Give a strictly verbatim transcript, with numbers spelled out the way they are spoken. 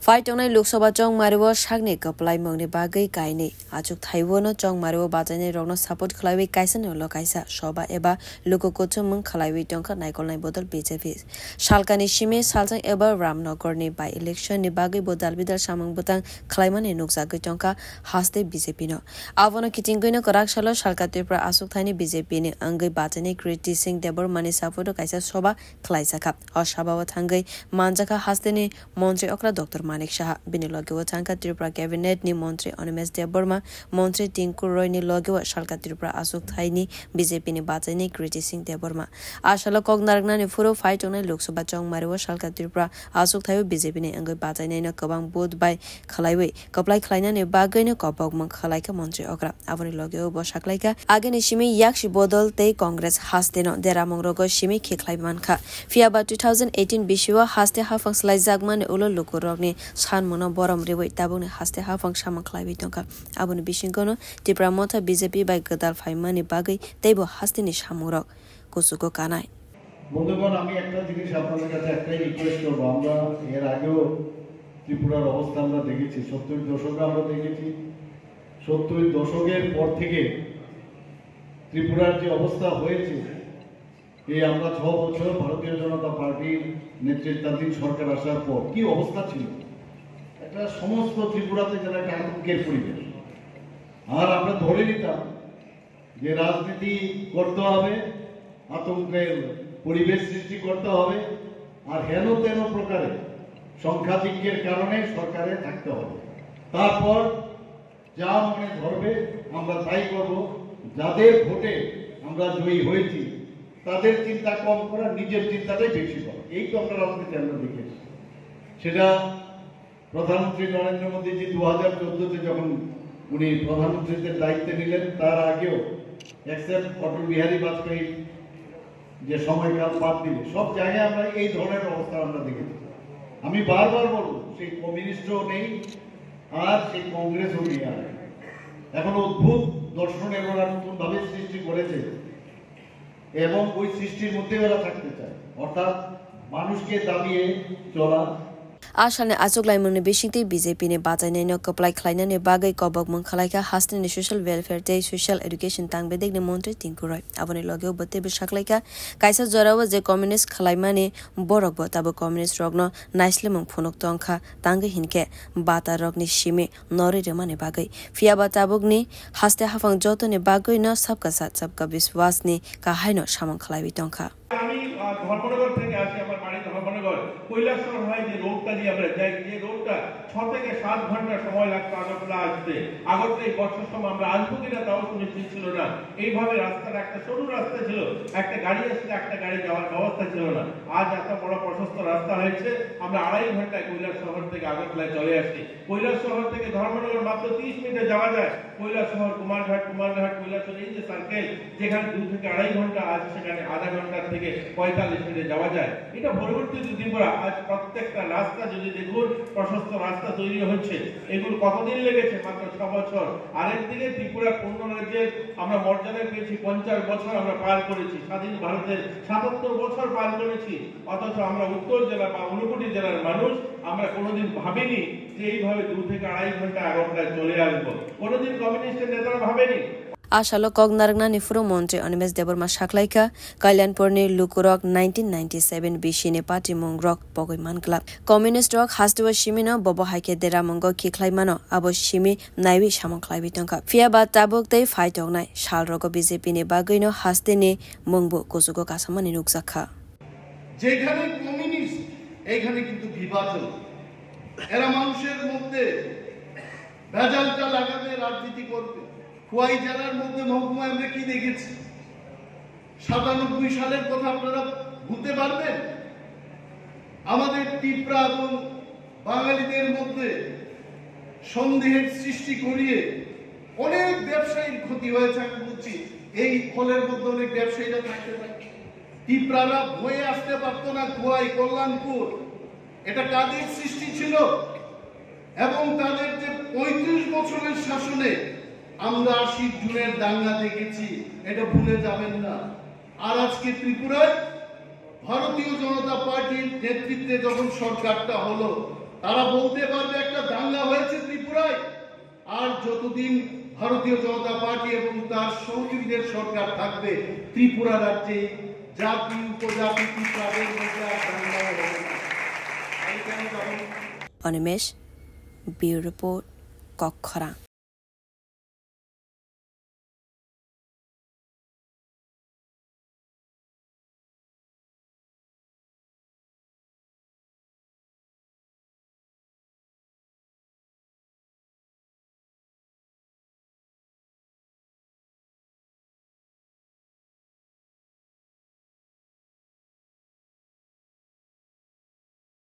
Pai tongnai Lok Sabha chongmario sakni kwplaimungni bagwi kainwi achukthaiwino chongmario bachainairokno support khlaiwi kaisa ni ulo kaisa soba eba luku kuchumung khlaiwi tongkha naikolnai bodol B J P. Salkani simi salchang eba Ramnagarni by-election ni bagwi bo dalbidal samung bwtang khlaimani nukjagwi tongkha haste B J P no. Abono kitingwino kwrak salo salka Tripura achukthaini B J P ni wngwi bachainai Kriti Singh Debbarma ni support o kaisa soba khlaijakha. O sabao thangwi manjakha hasteni montri okra Doctor Manik Saha. Bini logeo thangkha Tripura cabinet ni montri Animesh Debbarma, montri Tinku Roy ni logeo salka Tripura achukthaini B J P ni bachainai Kriti Singh Debbarma. A salo kok narwknani phuru phai tongnai Lok Sabha chongmario salka Tripura achukthaio B J P ni wngwi bachainaino kwbang vote bai khlaiwi kwplai khlainani bagwino kobokmung khlaikha montri okra. Aboni logeo bo saklaikha agini simi yaksi bodol tei Congress hasteno deramungrogo simi khe khlai mankha. Phiya ba two thousand eighteen bisio haste haphang swlaijakmani ulo lukurokni sanmungno borom riwi tabukni haste haphang samung khlaiwi tongkha. Aboni bisingono Tipra Motha B J P bai gwdal phaimani bagwi teibo hasteni samungrok kuchugo kanai. বন্ধুগণ, আমি একটা জিনিস আপনাদের কাছে একটাই রিকোয়েস্ট করবো, আমরা এর আগেও ত্রিপুরার অবস্থা আমরা দেখেছি, সত্তর দশকে আমরা দেখেছি। সত্তর দশকের পর থেকে ত্রিপুরার যে অবস্থা হয়েছে, এই আমরা ছ বছর ভারতীয় জনতা পার্টির নেতৃত্বাধীন সরকার আসার পর কি অবস্থা ছিল, একটা সমস্ত ত্রিপুরাতে যেন একটা আতঙ্কের পরিবেশ। আর আমরা ধরে নিতাম যে রাজনীতি করতে হবে, আতঙ্কের পরিবেশ সৃষ্টি করতে হবে, আর হেন তেন প্রকারে সংখ্যাধিক্যের কারণে সরকারে থাকতে হবে। তারপর যা মনে ধরবে আমরা তাই করব। যাদের ভোটে আমরা জয়ী হয়েছি, তাদের চিন্তা কম করা, নিজের চিন্তাটাই বেশি করা। এই তো আমরা রাজনীতি আমরা দেখেছি। সেটা প্রধানমন্ত্রী নরেন্দ্র মোদীজি দু হাজার চোদ্দতে যখন উনি প্রধানমন্ত্রীদের দায়িত্ব নিলেন, তার আগেও, এক্সেপ্ট অটল বিহারী বাজপেয়ী যে সময়কাল বাদ দিলে, সব জায়গায় আমরা এই ধরনের অবস্থা আমরা দেখেছি। আমি বারবার বলবো, সেই কমিউনিস্টও নেই, আর সেই কংগ্রেসও নেই। আর এখন অদ্ভুত দর্শনের ওরা নতুনভাবে সৃষ্টি করেছে এবং ওই সৃষ্টির মধ্যে ওরা থাকতে চায়, অর্থাৎ মানুষকে দাবিয়ে চলা। A salni achuklaimungni bisingtwi B J P ni bachainaino kwplai khlainani bagwi kobokmung khlaikha hasteni social welfare tei social education tangbedekni montri Tinku Roy. Aboni logeo bo teibo saklaikha, kaisa jorao je communist khlaimani borokbo tabuk communist rokno naislemung phunuk tongkha, tangwi hinkhe bata rokni simi norwi rwmani bagwi. Phiya ba tabukni haste haphang jotoni bagwino sabka sat sabka biswas ni kahaino samung khlaiwi tongkha. আমি, আহ, ধর্মনগর থেকে আসি, আমার বাড়ি ধর্মনগর। কৈলাসহর হয়ে যে রোডটা দিয়ে আমরা যাই, যে রোডটা ছ থেকে সাত ঘন্টা সময় লাগতো আগরতলা আসতে, আগরতলা এই বর্ষার সময় আমরা আসবো কিনা তাও সুনিশ্চিত ছিল না। এইভাবে রাস্তাটা একটা সরু রাস্তা ছিল, একটা গাড়ি আসলে একটা গাড়ি যাওয়ার ব্যবস্থা ছিল না। আজ এত বড় প্রশস্ত রাস্তা হয়েছে, আমরা আড়াই ঘন্টায় কৈলাসহর থেকে আগরতলায় চলে আসি। কৈলাসহর থেকে ধর্মনগর মাত্র তিরিশ মিনিটে যাওয়া যায়। কৈলাসহর, কুমারঘাট, কুমারঘাট, কৈলাসহর, এই যে সার্কেল, যেখানে দু থেকে আড়াই ঘন্টা, আজ সেখানে আধা ঘন্টা থেকে পঁয়তাল্লিশ মিনিটে যাওয়া যায়। এটা পরবর্তী ত্রিপুরা। আজ প্রত্যেকটা রাস্তা যদি দেখুন, প্রশস্ত রাস্তা তৈরি হচ্ছে। এগুলো কতদিন লেগেছে? মাত্র ছ বছর। আরেকদিকে ত্রিপুরা পূর্ণ রাজ্যের আমরা মর্যাদা পেয়েছি, পঞ্চাশ বছর আমরা পার করেছি, স্বাধীন ভারতের সাতাত্তর বছর পার করেছি। অথচ আমরা উত্তর জেলা বা ঊনকোটি জেলার মানুষ, আমরা কোনোদিন ভাবিনি যে এইভাবে দু থেকে আড়াই ঘন্টা আগরতলায় চলে আসবো। কোনোদিন কমিউনিস্টের নেতারা ভাবেনি। A salo kok narwknani phuru montri Animesh Debbarma saklaikha, Kalyanpurni lukurok nineteen ninety-seven bisini party mungrok pogwi manglak. Communist rok hasteo simino bobo hai khe deramungo khiklaimano, abo simi naiwi samung khlaiwi tongkha. Phiya ba tabuk tei phai tongnai salrogo B J P ni bagwino hasteni mungbo kuchugo kasamani nukjakha. যেখানে কমিউনিস্ট, এইখানে কিন্তু বিভাজন। এরা মানুষের মধ্যে ভেজালটা লাগাবে, রাজনীতি করবে। খোয়াই জেলার মধ্যে মহকুমায় আমরা কি দেখেছি? সাতানব্বই সালের কথা আপনারা ভুলতে পারবেন? আমাদের তিপ্রা এবং বাঙালিদের মধ্যে সন্দেহের সৃষ্টি করিয়ে অনেক ব্যবসায়ীর ক্ষতি হয়েছে। আমি বলছি, এই হলের মধ্যে অনেক ব্যবসায়ীরা থাকতে পারে। তিপ্রারা ভয়ে আসতে পারতো না খোয়াই, কল্যাণপুর। এটা কাদের সৃষ্টি ছিল? এবং তাদের যে পঁয়ত্রিশ বছরের শাসনে আমরা আশির জুনের দাঙ্গা দেখেছি, এটা ভুলে যাবেন না। আর আজকে ত্রিপুরায় ভারতীয় জনতা পার্টির নেতৃত্বে যখন সরকারটা হলো, তারা বলতে পারবে একটা দাঙ্গা হয়েছে ত্রিপুরায়। আর যতদিন ভারতীয় জনতা পার্টি এবং তার সহযোগীদের সরকার থাকবে, ত্রিপুরা রাজ্যে জাতি উপজাতি পিঁপড়াদের মধ্যে আর দাঙ্গা হবে না। তাই কেন যাবেন? Animesh, Bureau Report, Kokkhorang.